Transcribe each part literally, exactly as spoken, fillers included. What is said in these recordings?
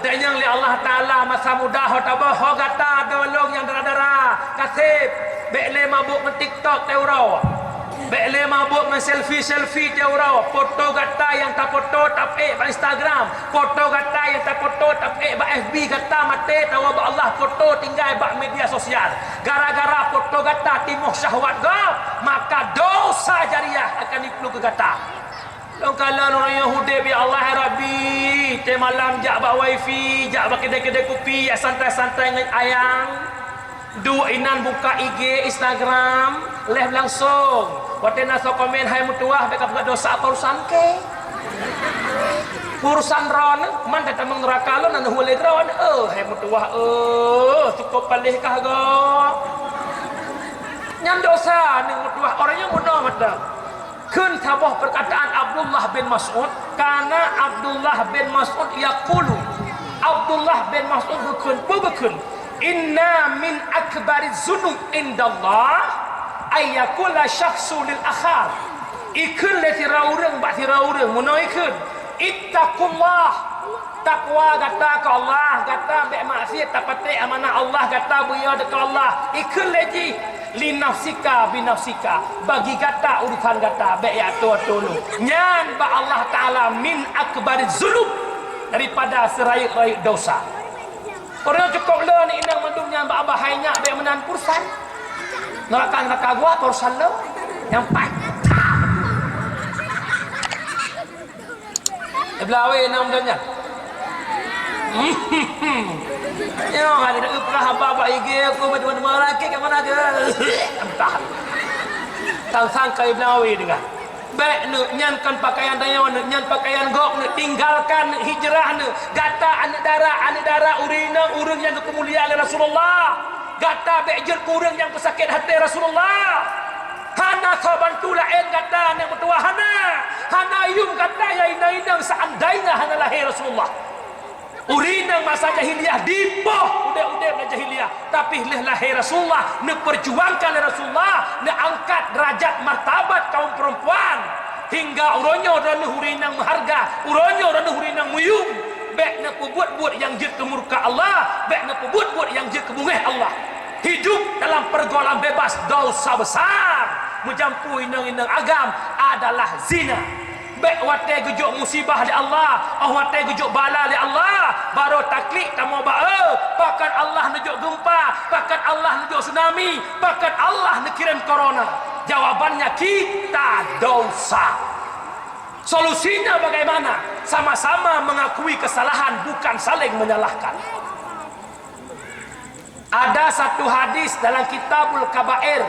Tanyong lé Allah Taala masa muda ho tabah ho gata dua lôn nyang dara-dara, kaseb, bék lé mabök ngon TikTok teuroe. Bék lé mabök ngon selfie-selfie teuroe. Foto gata nyang tafoto tapeuék bak Instagram, foto gata nyang tafoto tapeuék bak F B, gata maté tawoe bak Allah, foto tinggai bak media sosial. Gara-gara foto gata timoh syahwat gob, maka dosa jariah akan jiplueng keu gata. Lôn kalon ureuëng nyang udeb, ya Allah, ya Rabbi, teumalam jak bak wifi, jak bak keudè-keudè kupi, jak santai-santai ngon ayang. Duek inan buka I G, Instagram, live langsung. Watée na soe komen, "Hai meutuwah, bék kapeugah dosa, urusan kèe. Urusan droeneuh, man tatamong neuraka lôn, na neuhue lé droeneuh. Eh, hai meutuwah, eh, cukôp paléh kah gob." Nyan dosa, nyoe meutuwah, ureuëng nyang bunoe mantong. Kheun saboh peukataan Abdullah bin Mas'ud, kana Abdullah bin Mas'ud yaqulu, Abdullah bin Mas'ud geukheun, peue geukheun, "Inna min akbariz zunub indallah ayyakula syakhsu lil akhar." Ikheun lé sidroe ureuëng bak sidroe ureuëng, meunoe ikheun, "Ittaqullah." Takwa gata keu Allah, gata bék maksiet, tapatéh amanah Allah, gata beuyo keu Allah. Ikheun lé jih, "Li nafsika bi nafsika," bagi gata urusan gata, bék jak tô-tô lôn. Nyan bak Allah Taala min akbariz zunub, daripada seurayeuk-rayeuk dosa. Ureuëng cukôp lôn inong mandum nyan bak bahai nyak bék meunan urusan. Neuraka-neuraka gua urusan lôn. Nyang paih. Di Belawi nam dan nyan. Nyoe hana teupeugah haba bak I G aku, teuma-teuma laki kat mana ke? Entah. Tang sangkai Belawi dengan. Bék neuk, nyan kon pakaian tanyoe neuk, nyan pakaian gob neuk, tinggalkan neuk, hijrah neuk. Gata aneuk dara, aneuk dara ureuëng inong, ureuëng nyang geupeumulia lé Rasulullah. Gata bék jeuet keu ureuëng nyang peusakét até Rasulullah. Hana soe bantu laén gata, aneuk meutuwah, hana. Hana yuem gata ya inong-inong seandainya hana lahé Rasulullah. Ureuëng inong masa jahiliyah dipoh udeb-udeb lam jahiliyah, tapi lheueh lahé Rasulullah, neuperjuangkan lé Rasulullah, neuangkat derajat martabat kaum perempuan. Hingga uroe nyoe droeneuh ureuëng inong meuharga, uroe nyoe droeneuh ureuëng inong meuyuem. Bék neupeubuet-buet nyang jeuet keu murka Allah, bék neupeubuet-buet nyang jeuet keu beungéh Allah. Hidup dalam pergaulan bebas dosa besar. Meujampu inong-inong agam adalah zina. Bék watée geujok musibah lé Allah, óh watée geujok bala lé Allah, barô taklik tamong bak, "Eh, pakon Allah neujok geumpa, pakon Allah neujok tsunami, pakon Allah neukirém corona?" Jawabannya kita dosa. Solusinya bagaimana? Sama-sama mengakui kesalahan, bukan saling menyalahkan. Ada satu hadis dalam Kitabul Kabair,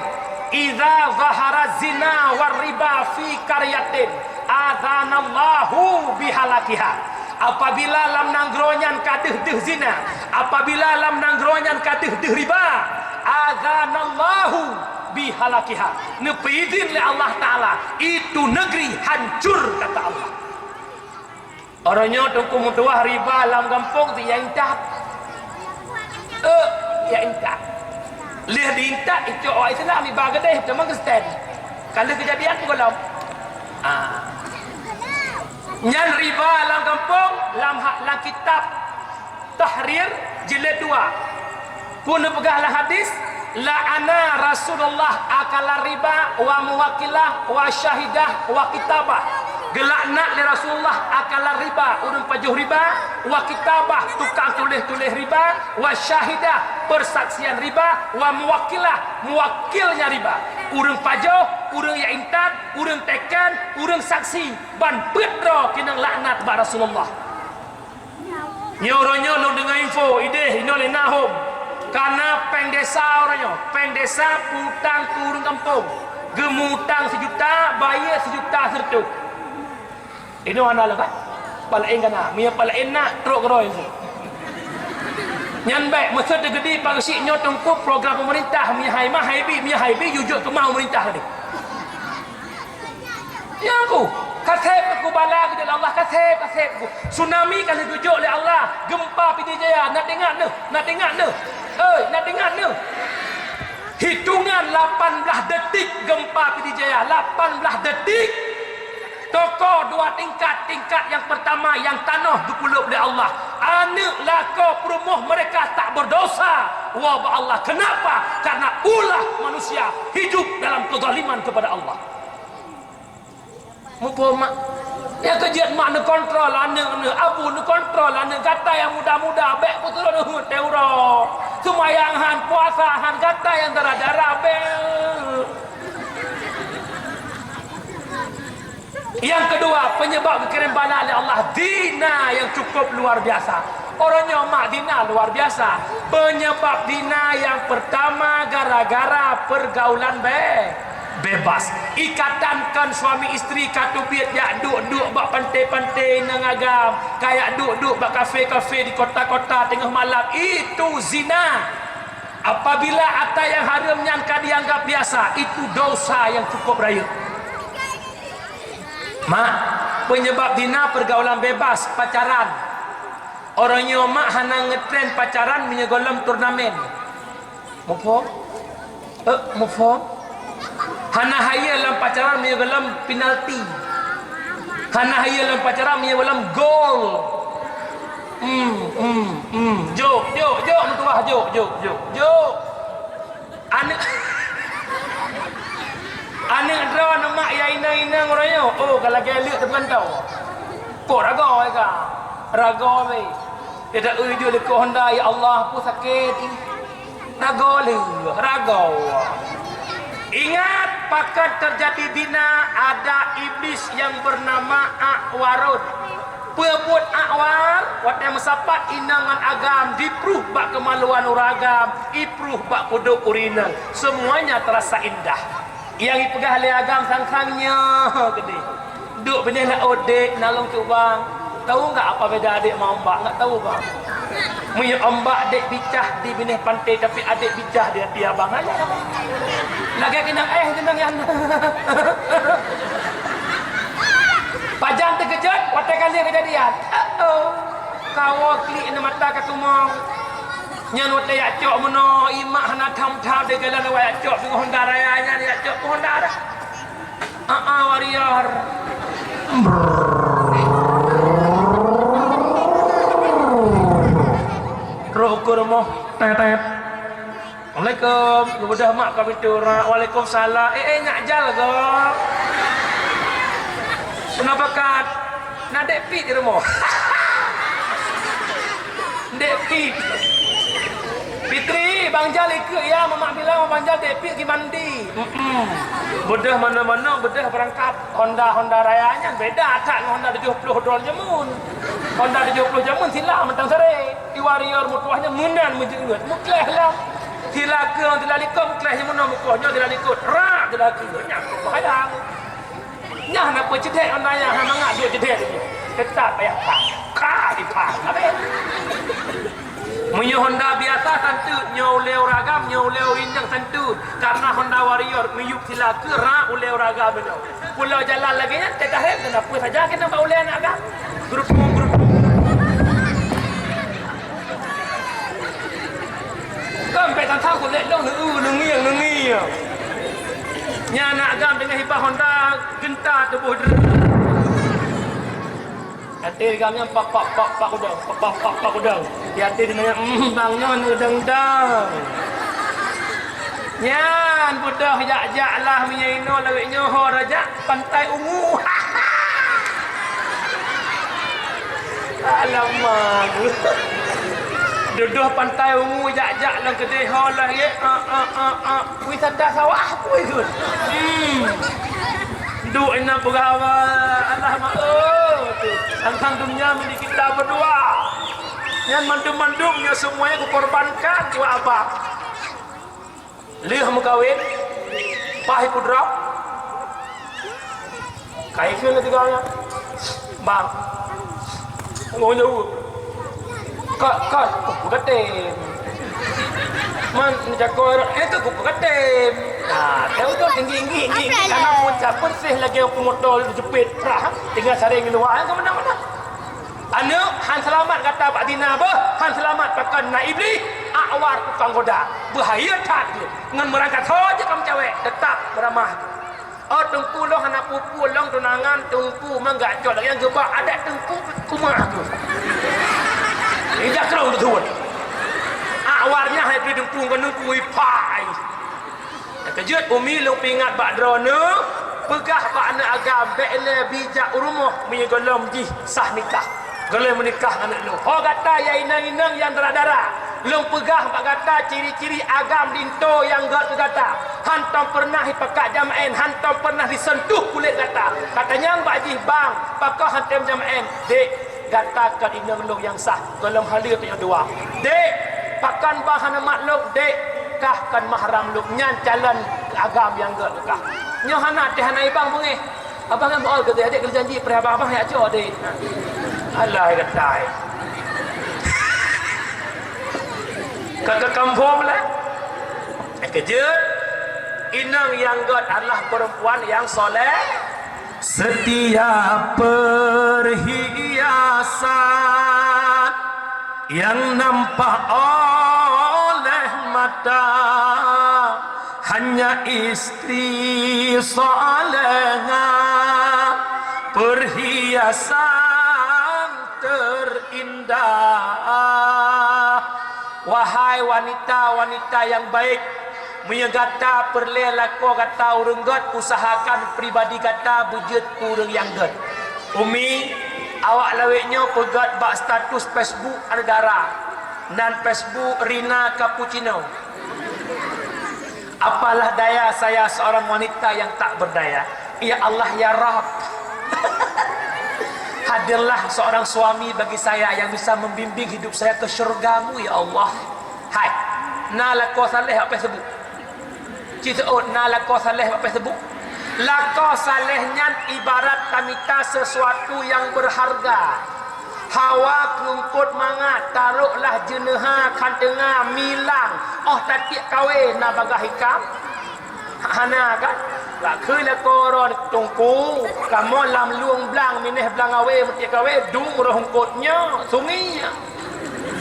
"Idza zahara zina war riba fi qaryatin, adzanallahu bihalakiha." Apabila lam nanggroe nyan ka deuh-deuh zina, apabila lam nanggroe nyan ka deuh-deuh riba, adzanallahu bihalakiha. Neupeuidhin lé Allah Taala, itu negeri hancur, kata Allah. Uroe nyoe teungku meutuwah riba lam gampông ti ya intat. Eh, ya intat. Lheueh diintat icok awak Islam iba geudeh teuma Kristen. Ka lheueh keujadian peue gohlom. Ah. Nyan riba lam gampông lam ha-, lam kitab Tahrir jilid dua. Peue neupeugah lam hadis, "La'ana Rasulullah akala riba wa muwakkilah wa syahidah wa kitabah." Geulaknat lé Rasulullah akala riba, ureuëng pajoh riba, wa kitabah, tukang tuléh-tuléh riba, wa syahidah, persaksian riba, wa muwakkilah, muwakilnya riba. Ureuëng pajoh, ureuëng ya intat, ureuëng teken, ureuëng saksi, ban peuet droe keunong laknat bak Rasulullah. Nyoe uroe nyoe lôn deungoe info, ideh inoe lé na hom. Ka na péng desa uroe nyoe, péng desa peutang keu ureuëng gampông. Geumutang sijuta, bayeue sijuta sireutôh. Inoe hana lagak. Palaén ka na, meunyoe palaén na, trok keudroe info. Nyan bék, meuseuti geudi pageusik nyoe teungku program peumeurintah, meunyoe hai ma hai bi, meunyoe hai bi jujok keumah peumeurintah tadi. Nyang ku, ka sép ku bala geujok lé Allah, ka sép, ka sép ku. Tsunami ka lheueh geujok lé Allah, gempa Pidie Jaya, na teuingat neuh, na teuingat neuh. Oi, na teuingat neuh. Hitongan lapan blaih detik gempa Pidie Jaya, lapan blaih detik. Toko dua tingkat, tingkat nyang pertama nyang tanoh geupeuleueb lé Allah. Aneuk lakoe peurumoh mereka tak berdosa. Woe bak Allah. Kenapa? Karena ulah manusia hidup dalam kezaliman kepada Allah. Muphom, mak? Nyang keujeuet mak neukontrol aneuk, abu neukontrol aneuk. Gata nyang muda-muda, bék peuturot uneut teuh uroe. Seumayang han, puasa han, gata nyang dara-dara, bék. Yang kedua, penyebab geukirém bala lé Allah, zina yang cukup luar biasa. Uroe nyoe mak, zina luar biasa. Penyebab zina yang pertama gara-gara pergaulan be-, bebas. Ikatan kon suami istri ka teubiet jak duek-duek bak pantai-pantai inong agam, ka jak duek-duek bak kafe-kafe di kota-kota teungoh malam, itu zina. Apabila ata nyang hareuem nyan ka dianggap biasa, itu dosa yang cukup rayeuk. Mak, penyebab zina pergaulan bebas, pacaran. Uroe nyoe mak hana ngetren pacaran meunyoe gohlom turnamen. Muphom? Eh, muphom? Hana hayeu lam pacaran meunyoe gohlom penalti. Hana hayeu lam pacaran meunyoe gohlom gol. Hmm, hmm, hmm. Jok, jok, jok, meutuah, jok, jok, jok, jok. Aneuk, aneuk droeneuh mak ya inong-inong uroe nyoe. Oh, ka lagèe leuek teupeukantô. Kok ragoe ka? Ragoe weh. Dia dak eu jeuet leukoe honda, ya Allah, peue sakét ih. Ragoe lheueh, ragoe. Ingat, pakon teujadi zina, ada iblis yang bernama A'warun. Peue buet A'war? Watèe meusapat inong ngon agam, jipruh bak keumaluan ureueng agam, jipruh bak pudôk ureueng inong. Semuanya terasa indah. Nyang jipeugah lé agam sang-sang nyoe keudéh. Duek binéh laôt, Dek, na lôn cuba. Tahu enggak apa beda adek sama ombak? Enggak tahu, Bang. Meunyoe ombak dek bicah di binéh pantai, tapi adek bicah di hati abang. Hanya lagèe keunong éh, keunong nyan. Pajan teukeujot, watèe ka lheueh keujadian. Oh, oh. Kawoe klik na mata ka tumong. Nyan watèe jak cok meunoe, imak hana tham-tham di jalan awak jak cok deungon Honda Raya nyan, jak cok Honda dah. Ah, ah, Warrior. Brrrr. Trok ukeue rumoh, tetet. Assalamualaikum. Geubeudôh mak ka pintoe urat. Waalaikumsalam. Eh, eh, nyak jal gob. Keunoe pakat. Na dek pit di rumoh. Dek pit. Fitri, Bang Jal ikut ya, Mamak bilang Bang Jal dek pit gi mandi. Mm-mm. Beudôh manoe-manoe, beudôh beurangkat. Honda, Honda Raya nyan beda that ngon Honda tujoh ploh droe jameun. Honda tujoh ploh jameun sila mantong saré. Di Warrior meutuah nyan meunan meujeuet, meukléh lah. Sila keu, sila likot meukléh nyan meunan meukoh nyoe sila likot. Rak sila keu, nyan bahaya. Nyan na peucedek Honda nyan, ha mangat duek cedek. Tetap payah pah. Ka dipah. Habéh. Meunyoe Honda biasa santeuet, nyoe ulèe ureueng agam, nyoe ulèe ureueng inong santeuet. Karena Honda Warrior miyueb sila keu rak ulèe ureueng agam nyoe. Pulo jalan lagèe nyan, teuka rem keunan peue saja keunan bak ulèe aneuk agam. Geurutong, geurutong. Kan pèk tantang kulét long, neu-, neungieng, neungieng. Nyan aneuk agam deungon hibah Honda, geunta tuboh dreueng. Até gam nyan pak, pak, pak, pak udang, pak, pak, pak, pak udang. Di até dia nanya, "Hmm, bang nyoe udang-udang." Nyan beudôh jak-jak lah meunyoe inoe lagèe nyoe ho rajak Pantai Ungu. Alamak. Dudoh Pantai Ungu jak-jak lam keudè ho lah ye. Ah, ah, ah, ah. Wisata sawah pun ikut. Hmm. Duek inong peugah, "Alah, mak, oh, tu. Tantang dunia milik kita berdua. Nyan mandum-mandum nyoe semuanya kukorbankan buat abang." Lheueh meukawen, paih putra. Kai keu tiga nyan. Bang. Ngono. Ka, ka, kupeugah tem. Man, jago, eh, tu kupeugah tem. Nah, tahu tu tinggi, tinggi, tinggi. Karena puncak bersih lagi aku motor jepit. Prah, tinggal saring luar, eh, ke mana-mana. Aneuk, han seulamat gata bak zina beuh, han seulamat pakon na Iblih, awar tukang goda. Bahaya that jeuet. Ngon meurangkat ho jeuet ka meucawek, teutap beuramah. Oh, teungku lôn hana peue-peue, lôn tunangan teungku mangat cok lagèe nyang geuba adat teungku kumaha tu. Ija krong beutôi. Awalnya hai teungku ngon teungku ipai. Nyang keujeuet umi lôn peuingat bak droeneuh, peugah bak aneuk agam bèk lé bijak u rumoh meunyoe gohlom jih sah nikah. Gohlom meunikah ngon aneuk lôn. Ho gata ya inong-inong nyang dara-dara, lôn peugah bak gata ciri-ciri agam linto nyang gèt keu gata. Hantom peureunah ipakat jam'en, hantom peureunah iseuntuh kulét gata. Ka tanyong bak jih bang, pakon hantom jam'en? Dek, gata kon inong lôn nyang sah, gohlom haleue tanyoe dua. Dek, pakon bang hana mat lôn? Dek, kah kon mahram lôn, nyan calon agam nyang gèt keu kah. Nyoe hana teuh hana ibang beungéh. Abang nyang beuol keu dek, dek keujanji preh abang, abang jak cok dek. Alah gata. Ka, ka confirm lah. Keujeuet, inong nyang gèt adalah perempuan nyang soleh. Setiap perhiasan yang nampak oleh mata hanya istri salehah, perhiasan terindah. Wahai wanita-wanita nyang baik, meunyoe gata peureulèe lakoe gata ureueng gèt, usahakan pribadi gata beujeuet keu ureueng nyang gèt. Umi, awak lawét nyoe peugèt bak status Facebook aneuk dara, nan Facebook Rina Cappuccino. Apalah daya saya seorang wanita yang tak berdaya. Ya Allah, ya Rabb. Hadirlah seorang suami bagi saya yang bisa membimbing hidup saya ke syurga-Mu, ya Allah. Hai, na lakoe saleh bak Facebook. Ci seuôt, na lakoe saleh bak Facebook. Lakoe saleh nyan ibarat tamita sesuatu yang berharga. Hawa keu eungkôt mangat, tarôklah jeuneuha khanteunga milang, óh tatiek kawé na bagaih ikam? Hana kan? Lakèe lakoe droe teungku, kamoe lam lueng blang, minèh blang awé, meutiek kawé, dum roh eungkôt nyoe, sungiek.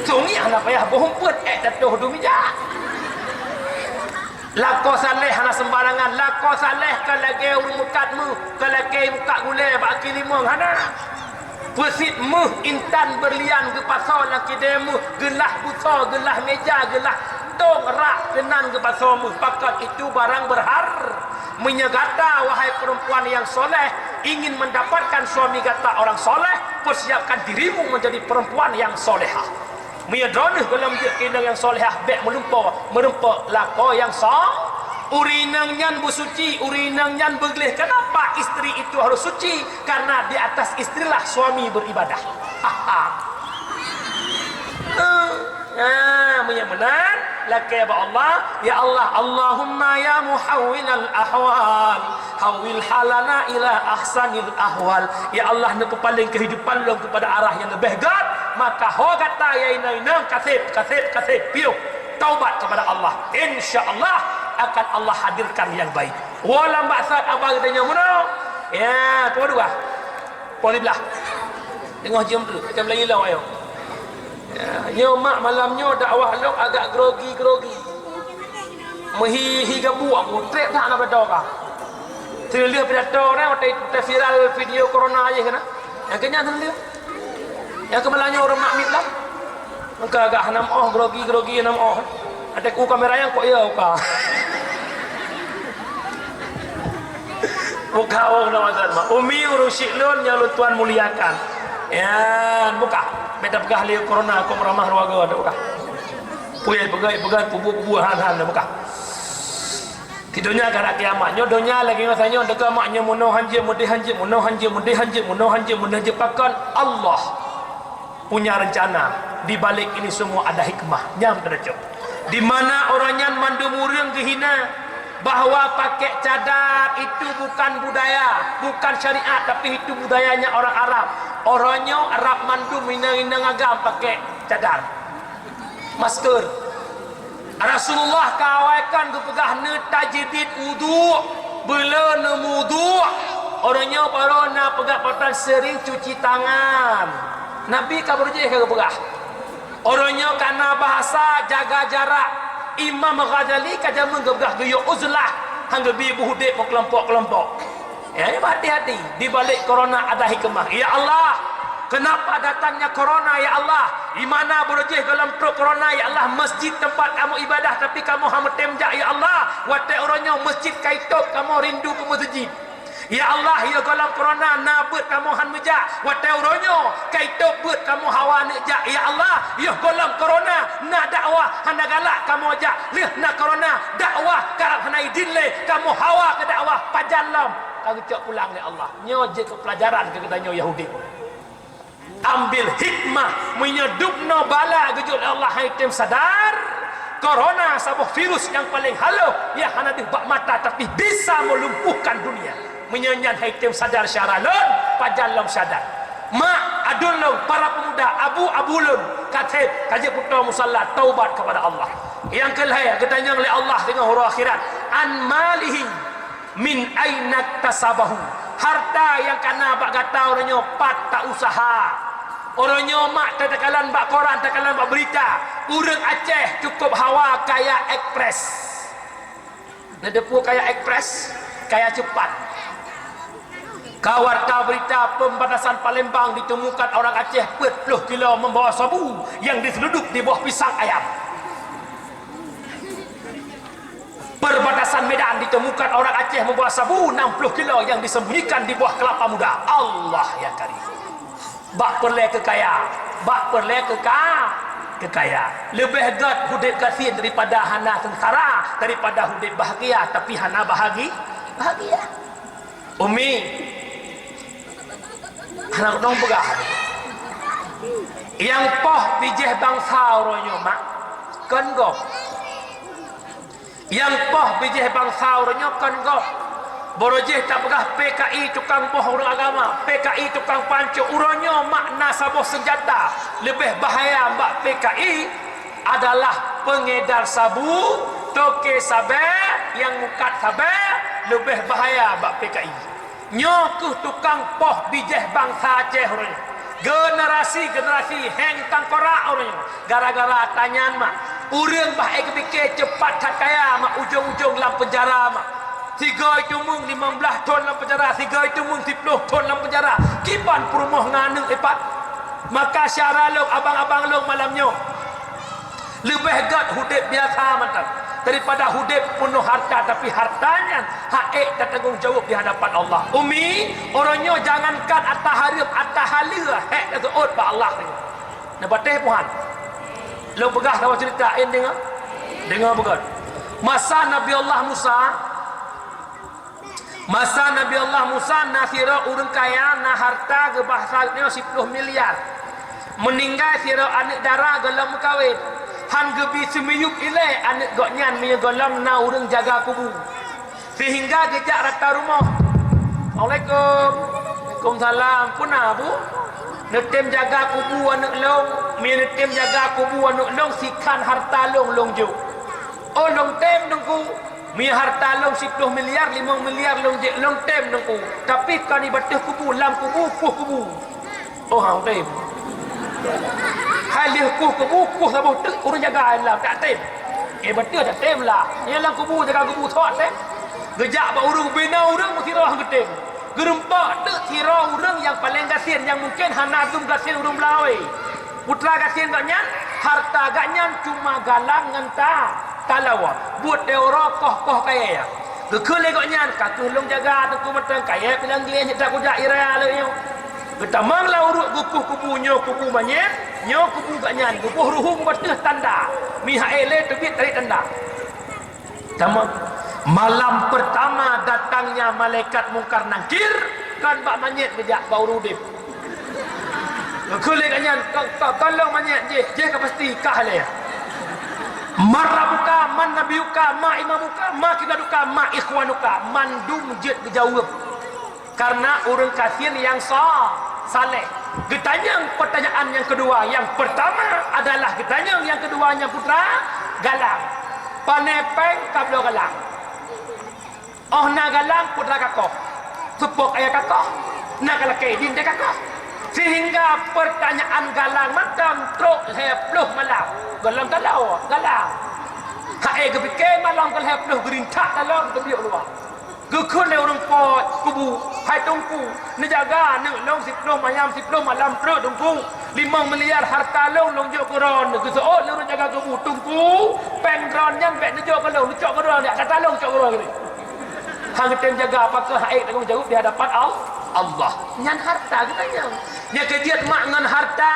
Sungiek hana payah beuhumpet, ék tatoh dum ija. Lakoe saleh hana seumbarangan. Lakoe saleh ka lagèe ureueng meukat méuh, ka lagèe meukat gulèe bak aki limong, hana. Peusit méuh intan beurlian geupasoe lam kidée méuh, geulah busoe, geulah meuja, geulah tông rak keunan geupasoe méuh. Pakon itu barang berhar-, Meunyoe gata, wahai perempuan yang soleh, ingin mendapatkan suami gata orang soleh, persiapkan dirimu menjadi perempuan yang solehah. Meunyoe droeneuh gohlom jeuet keu inong nyang solehah, bèk meulumpoe meureumpok lakoe nyang so-, ureueng inong nyan beusuci, ureueng inong nyan beugleh. Kenapa istri itu harus suci? Karena di atas istrilah suami beribadah. Haha. Eh, ah, meunyoe meunan, lakèe bak Allah, "Ya Allah, Allahumma ya muhawwinal ahwal, hawwil halana ila ahsanil ahwal." Ya Allah, neupeupaleng keuhidupan lôn keupada arah nyang leubeh gèt, maka ho gata ya inong-inong, kaseb, kaseb, kaseb, piôh taubat kepada Allah. Insya Allah akan Allah hadirkan yang baik. Woe lam baksat abang geutanyoe meunoe. Ya, pukul dua. Pukul siblah. Teungoh jeuem treuk, macam lagi lom ayo. Ya, nyoe mak malam nyoe dakwah lôn agak grogi-grogi. Meuhi-hi gabuk aku, trép that na pidato ka. Teuleuh pidato na, watèe viral video corona jih kana. Nyang keunyan teuleuh. Nyang keumalam nyoe ureueng mak miet lah. Engka agak hana meu'oh, grogi-grogi hana meu'oh. Até ku kamera nyang kok ya uka. Buka, oh, nama tuan, Mak. Umi ureueng syik lôn nyang lôn tuan muliakan. Ya, buka. Beda peugah lé corona, kok meramah ruaga, buka. Puyeh peugah, peugah, kubu-kubu, han, han, buka. Di donya ka rot kiamat. Nyoe donya lagèe ngon tanyoe, deungon mak nyoe meunoe hanjeuet, meudeh hanjeuet, meunoe hanjeuet, meudeh hanjeuet, meunoe hanjeuet, meunoe hanjeuet pakon Allah punya rencana. Di balik ini semua ada hikmah. Nyam teucok. Di mana orang nyan mandum ureueng geuhina bahwa pakai cadar itu bukan budaya, bukan syariat, tapi itu budayanya orang Arab. Orang nyoe Arab mandum inong-inong agam pakai cadar. Masker. Rasulullah ka awai kan geupeugah, "Neutajdid udhu, beuleu neumudu." Ureueng nyoe baroe na peugah patan sering cuci tangan. Nabi ka beurujéh ka geupeugah. Ureueng nyoe ka na bahasa jaga jarak. Imam Ghazali ka jameun geupeugah geuyue uzlah. Han geubi beuudép meukelompok-kelompok. Ya, hati-hati. Di balik corona ada hikmah. Ya Allah, kenapa datangnya corona, ya Allah? Di mana beurujih golom trok corona, ya Allah? Masjid tempat kamoe ibadah, tapi kamoe han meutem jak, ya Allah. Watée uroe nyoe masjid ka itôb, kamoe rindu keu masjid. Ya Allah, yoh golom corona na beuet kamoe han meujak. Watée uroe nyoe ka itôb beuet kamoe hawa neuk jak. Ya Allah, yoh golom corona na dakwah hana galak kamoe jak. Lheueh na corona, dakwah karab hana idin lé, kamoe hawa keu dakwah pajan lom ka geucok pulang lé Allah. Nyoe jeuet keu peulajaran keu geutanyoe Yahudi. Ambil hikmah, meunyoe dubnoe bala geujok lé Allah, han item sadar, corona saboh virus nyang paleng halôh, nyang hana deuh bak mata tapi bisa melumpuhkan dunia. Meunyoe nyan han item sadar syedara lôn, pajan lom syedara. Mak, aduen lôn, para pemuda, abu-abu lôn, ka theb, ka jeuet peutoe musala, taubat kepada Allah. Nyang keu lhée, geutanyong lé Allah teungoh uroe akhirat, "An malihi min aina iktasabahu?" Harta nyang ka na bak gata uroe nyoe pat ta-usaha? Uroe nyoe mak ta-, takalon bak koran, takalon bak beurita, ureuëng Aceh cukup hawa kaya ekspres. Neuteupeue kaya ekspres, kaya cepat. Ka warta beurita perbatasan Palembang ditemukan orang Aceh peuet ploh kilo membawa sabu yang diselundup di bawah pisang ayam. Perbatasan Medan ditemukan orang Aceh membawa sabu enam puluh kilo yang disembunyikan di bawah kelapa muda. Allah ya Karim. Bak peureulée keu kaya, bak peureulée keu ka-, keu kaya. Leubeh gét udeb gasien daripada hana seungsara, daripada udeb bahagia tapi hana bahagi-, bahagia. Umi, hana keudong peugah. Nyang poh bijéh bansa uroe nyoe mak, kon gob. Nyang poh bijéh bansa uroe nyoe kon gob. Barô jih tapeugah P K I tukang boh ureuëng agama, P K I tukang pancok. Uroe nyoe mak na saboh seunjata leubeh bahaya bak P K I adalah pengedar sabu, toke sabe, nyang mukat sabe, leubeh bahaya bak P K I. Nyoe kheueh tukang poh bijéh bansa Aceh uroe nyoe. Generasi-generasi héng tangkorak uroe nyoe. Gara-gara tanyan mak, ureuëng bah ék geupike cepat that kaya mak, ujong-ujong lam peunjara mak. Sigoe tumueng limong blaih thon lam peunjara, sigoe tumueng siploh thon lam peunjara. Kiban peurumoh ngon aneuëk ipat. Maka syedara lôn, abang-abang lôn malam nyoe, leubeh gét udeb biasa mantong daripada udeb peunoh harta, tapi harta nyan han ék tatanggong jaweueb di hadapan Allah. Umi, uroe nyoe jangankan ata hareuem, ata haleue hék taseuôt bak Allah. Neupatéh Tuhan. Lôn peugah saboh ceurita, en deungoe? Deungoe beugét. Masa Nabi Allah Musa, Masa Nabi Allah Musa na sidroe ureuëng kaya, na harta, geubahsa nyoe siploh miliar. Meuninggai sidroe aneuëk dara gohlom meukawen. Han geubi seumiyueb ilée aneuëk gobnyan meunyoe gohlom na ureuëng jaga kubu. Seuhingga geujak rata rumoh. "Assalamualaikum." "Waalaikumsalam. Peue na, Bu?" "Neutem jaga kubu aneuëk lôn. Meunyoe neutem jaga kubu aneuëk lôn, sikhan harta lôn, lôn jok." "Oh, lôn tem, Teungku." "Meunyoe harta lôn siploh miliar, limong miliar lôn jok, lôn tem, Teungku. Tapi kon di ateueh kubu, lam kubu, kueh kubu." "Oh, han tem." Hai lheueh kueh kubu, kueh saboh teuk ureuëng jaga lam, tak tem. Eh, beutôi tak tem lah. Nyang lam kubu, jaga kubu, sok tem. Geujak bak ureuëng, bina ureuëng meusidroe han geutem. Geureumpok teuk sidroe ureuëng nyang paleng gasien, nyang mungken hana dum gasien ureuëng Belawe. Putra gasien gobnyan, harta gobnyan cuma galang ngon ta-, taloe. Buet teuh uroe koh-koh kayée. Geukheun lé gobnyan, "Ka kheueh lôn jaga Teungku mantong, kayée pilang gleh nyoe, tak kujak i raya lé nyoe." Geutamong lam uruek, geukueh kubu, nyoe kubu manyét, nyoe kubu gobnyan, geuboh ruhueng bak teueh tanda. Meuhai lé teubiet tarék tanda. Tamong. Malam pertama datangnya malaikat Mungkar Nangkir, kon bak manyét geujak, bak ureuëng udeb. Geukheun lé gobnyan, "Ka, ka, ka lôn manyét jih, jih ka pasti kah lé. Man rabbuka, man nabiyuka, ma imamuka, ma qibladuka, ma ikhwanuka." Mandum jeuet geujaweueb. Karena ureuëng gasien nyang sa-, saleh. Geutanyong pertanyaan nyang keudua, nyang pertama adalah geutanyong nyang keudua nyan putra galang. Pane péng ka bloe galang. Oh na galang, putra kakoh. Seupôt ayah kakoh. Na ka lakée idin teuh kakoh. Sehingga pertanyaan galang mantong trok lhée ploh malam. Gohlom taloe, galang. Hai geupike malam keulhèe ploh geurintak dalam geubiet luwa. Geukheun lé ureueng po kubu, "Hai Teungku, neujaga aneuk lôn siploh manyam siploh malam treuk Teungku. Limong miliar harta lôn, lôn jok keu droeneuh." Geuseuôt lé ureueng jaga kubu, "Teungku, péng droeneuh nyan bèk neujok keu lôn, neucok keu droeneuh, harta lôn cok keu droeneuh." Han geutem jaga pakon hai tanggong jaweueb di hadapan Al-, Allah. Nyan harta geutanyoe. Nyang keujeuet mak ngon harta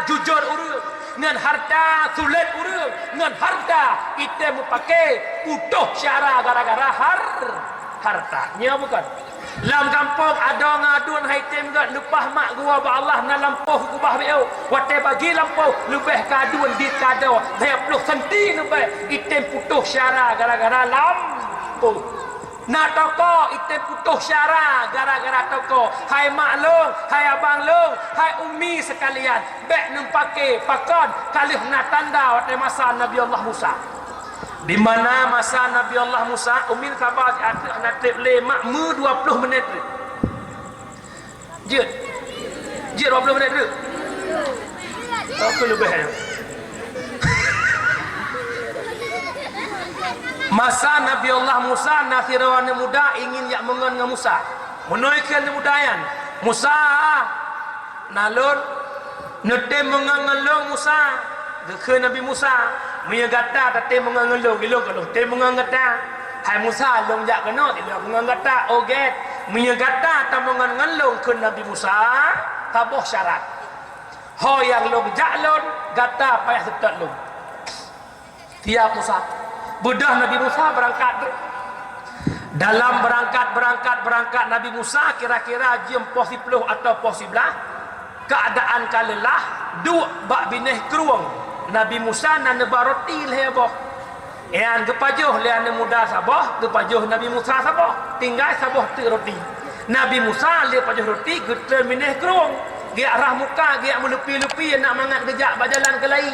jujur ureueng, ngon harta sulet ureueng, ngon harta item mupake putôh syara gara-gara har-, harta. Nyo bukon? Lam gampông adoe ngon aduen hai tem gét leupah mak geuwoe bak Allah na lampôh gubah beu. Watèe bagi lampôh leubeh keu aduen di kadoe lhèe ploh senti leubeh item putôh syara gara-gara lampôh. Na toko item putôh syara gara-gara toko. Hai mak lôn, hai abang lôn, hai umi seukalian, bèk neupake pakon ka lheueh na tanda watèe masa Nabi Allah Musa. Di mana masa Nabi Allah Musa, umin saba siat teuk hana trép lé mak meu dua ploh minit. Jeuet. Jeuet dua ploh minit treuk. Oke, leubeh nyan. Masa Nabi Allah Musa na sidroe aneuk muda ingin jak meungon ngon Musa. Meunoe kheun aneuk muda nyan, "Musa, na lôn, neutem meungon ngon lôn Musa." Geukheun Nabi Musa, "Meunyoe gata tatem meungon ngon lôn, ilôn ka lôn tem meungon gata. Hai Musa, lôn jak keunoe, ilôn meungon gata." "Oh gèt, meunyoe gata tameungon ngon lôn," kheun Nabi Musa, "saboh syarat. Ho nyang lôn jak lôn, gata payah seutôt lôn." Siap Musa. Beudôh Nabi Musa beurangkat. Dalam beurangkat, beurangkat, beurangkat Nabi Musa kira-kira jeuem poh siploh atau poh siblaih, keuadaan ka leulah, duek bak binéh krueng. Nabi Musa na neuba roti lhèe boh. Nyan geupajoh lé aneuk muda saboh, geupajoh Nabi Musa saboh. Tinggai saboh teuk roti. Nabi Musa lheueh pajoh roti geutreun binéh krueng. Geujak rhah muka, geujak meulupi-lupi, nak mangat geujak bak jalan keulayi.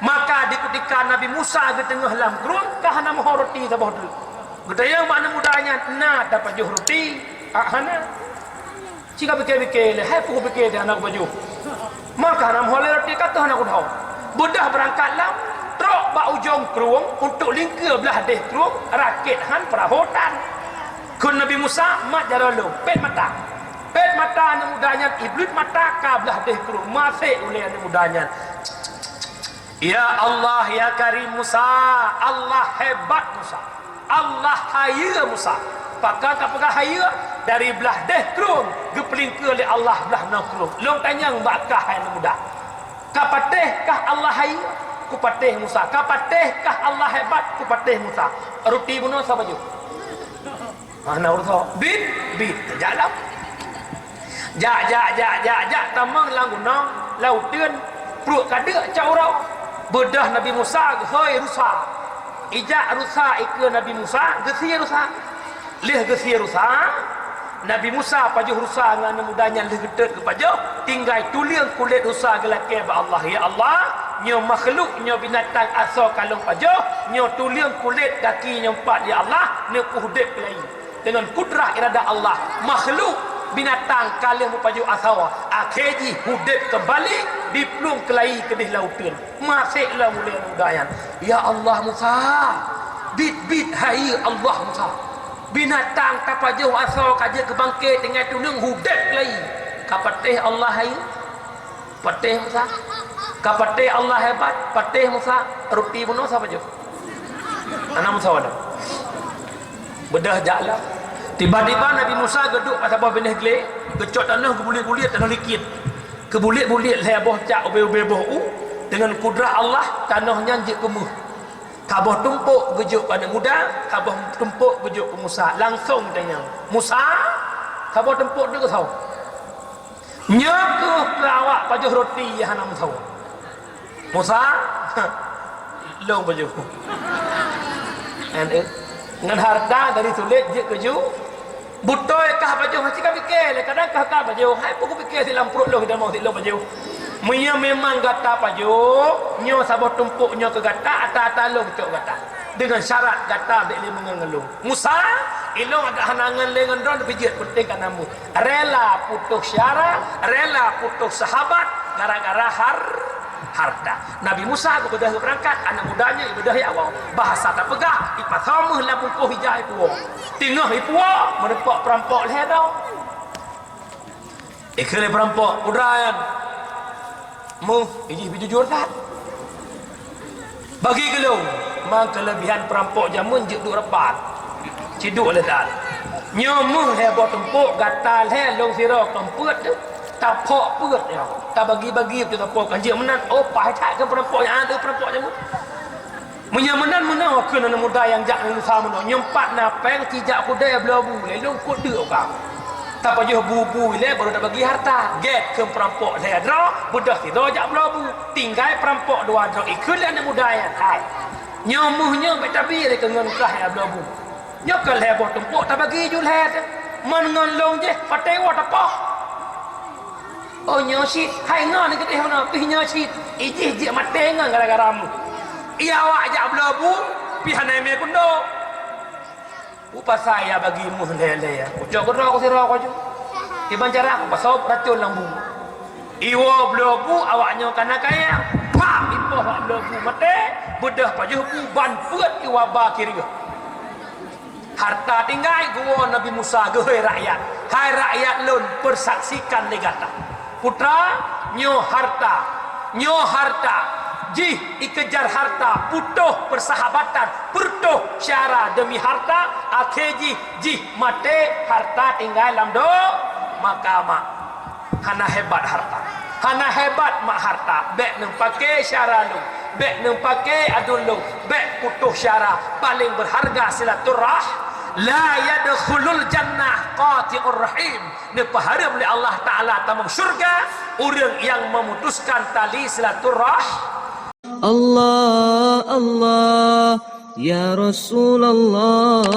Maka di kutika Nabi Musa geuteungoh lam krueng, ka hana meuho roti saboh teuk. Geutanyong bak aneuk muda nyan, "Na tapajoh roti?" "Ah, hana." Ci ka pike-pike lé, "Hai peue kupike di hana kupajoh?" Maka hana meuho lé roti ka teuh hana kudhong. Beudôh beurangkat lam, trok bak ujong krueng, untuk lingkeue blah deh krueng, rakét han peurahô tan. Kheun Nabi Musa, "Mat jaroe lôn, pet mata." Pet mata aneuk muda nyan, iblih mata ka blah deh krueng, masék ulèe aneuk muda nyan. "Ya Allah, ya Karim Musa, Allah hebat Musa, Allah hayeue Musa." Pakon ka peugah hayeue? Dari blah deh krueng geupeulingkeue lé Allah blah noe krueng. Lôn tanyong bak kah hai aneuk muda, ka patéh kah Allah hayeue? Kupatéh Musa. Ka patéh kah Allah hebat? Kupatéh Musa. Roti bunoe saboh jeuet. Hana urusan. Bit, bit. Jak lam. Jak, jak, jak, jak, jak, tamong lam gunong, lam uteuen, pruet ka deuk cak uroe. Beudôh Nabi Musa geuhôi rusa. Ijak rusa ikeue Nabi Musa, geusie rusa. Lheueh geusie rusa, Nabi Musa pajoh rusa ngon aneuk muda nyan lheueh geutot geupajoh, tinggai tuleueng kulét rusa geulakée bak Allah, "Ya Allah, nyoe makhluk, nyoe binatang asoe ka lôn pajoh, nyoe tuleueng kulét gaki nyoe pat, ya Allah, neupeuudeb lagi." Deungon kudrah iradah Allah, makhluk binatang ka lheueh meupajoh asoe, akhé jih udeb keumbali, diplueng keulayi keudeh lam uteuen. Masék lom ulèe muda nyan, "Ya Allah Musa, bit-bit hayeue Allah Musa. Binatang tapajoh asoe ka jeuet keu bangké tinggai tuleueng udeb keulayi. Ka patéh Allah hayeue?" Patéh Musa. Ka patéh Allah hebat, patéh Musa. Roti bunoe saboh jeuet. Hana Musa wala. Beudôh jak lah. Tiba-tiba Nabi Musa geuduek bak saboh binéh glé, geucok tanoh geubuliet-buliet tanoh likit. Geubuliet-buliet lhèe boh cak ubé-ubé boh u, deungon kudrah Allah tanoh nyan jeuet keu méuh. Saboh tumpôk geujok keu aneuk muda, saboh tumpôk geujok keu Musa. Langsong tanyong, "Musa, saboh tumpôk tu keu soe?" "Nyoe keuh keu awak pajoh roti nyang hana meusawa." "Musa, lôn pajoh." Ngon hareuta dari sulet jeuet keu ju. "Beutôi kah pajoh?" Hana ka pike lé, kadang kah ka pajoh. "Hai peue kupike silam pruet lôn, hidang mong sit lôn pajoh." "Meunyoe memang gata pajoh, nyoe saboh tumpôk nyoe keu gata, ata-ata lôn cok gata. Deungon syarat gata bèk lé meungon ngon lôn." "Musa, ilôn agak hana ngon lé ngon droe, tapi jeuet, peunteng ka na méuh." Rela putôh syara, rela putôh sahabat, gara-gara har-, Harta. Nabi Musa geubeudôh geubeurangkat, aneuk muda nyoe ibeudôh ya Allah. Bahasa tapeugah, ipasoe méuh lam bungkôh ija ipuwoe. Teungoh ipuwoe, meurumpok peurampok lhèe droe. Ikheun lé peurampok, "Putra nyan, méuh, ijih bit jujur that. Bagi keu lôn." Mang keuleubihan peurampok jameun jeuet duek rapat. Ciduek lé that. "Nyoe méuh lhèe boh tumpôk, gata lhèe, lôn sidroe, kon peuet teuh. Taphok peuet nyoe. Tabagi-bagi peuet tumpôk, kan jeuet meunan." Oh, paih that keu peurampok nyang ada peurampok jameun. Meunyoe meunan meunoe kheun aneuk muda nyang jak ngon Musa meunoe, nyoe pat na péng, ci jak keudè bloe bu lé, lôn kôt deuk u kah. Tapajoh bu-bu ilèe baru tabagi harta. Gèt kheun peurampok lhèe droe, beudôh sidroe jak bloe bu. Tinggai peurampok dua droe, ikheun lé aneuk muda nyan, "Hai, nyoe méuh nyoe bèk tabi lé keu ngon kah jak bloe bu. Nyoe ka lhèe boh tumpôk, tabagi ju lhèe teuh. Man ngon lôn jih, patéh woe tapoh." "Oh, nyoe cit, hai ngon keudéh meunoe, pih nyoe cit. Ijih jeuet maté ngon gara-gara méuh. Iya awak jak bloe bu, pih hana imè kundok." Peue pasai ya bagi méuh lhèe-lhèe? Kucok keudroe ku sidroe ku ju. Kiban cara kupasoe racôn lam bu. Iwoe bloe bu, awak nyoe ka na kaya. Pah! Ipoh bak bloe bu maté, beudôh pajoh bu ban peuet iwa ba kireueng. Harta tinggai, geuwoe Nabi Musa, geuhôi rakyat, "Hai rakyat lôn, peusaksikan lé gata. Putra, nyoe harta, nyoe harta." Jih ikejar harta, putôh peusahabatan, putôh syara deumi harta, akhé jih, jih maté, harta tinggai lam do-, maka mak. Hana hebat harta. Hana hebat mak harta. Bèk neupaké syara lôn. Bèk neupaké aduen lôn. Bèk putôh syara. Paléng beuharga silaturah-, la yadkhulul jannah qati'ur rahim. Neupeuhareuem lé Allah Taala tamong syurga ureueng nyang memutuskan tali silaturah-, Allah, Allah, ya Rasulullah.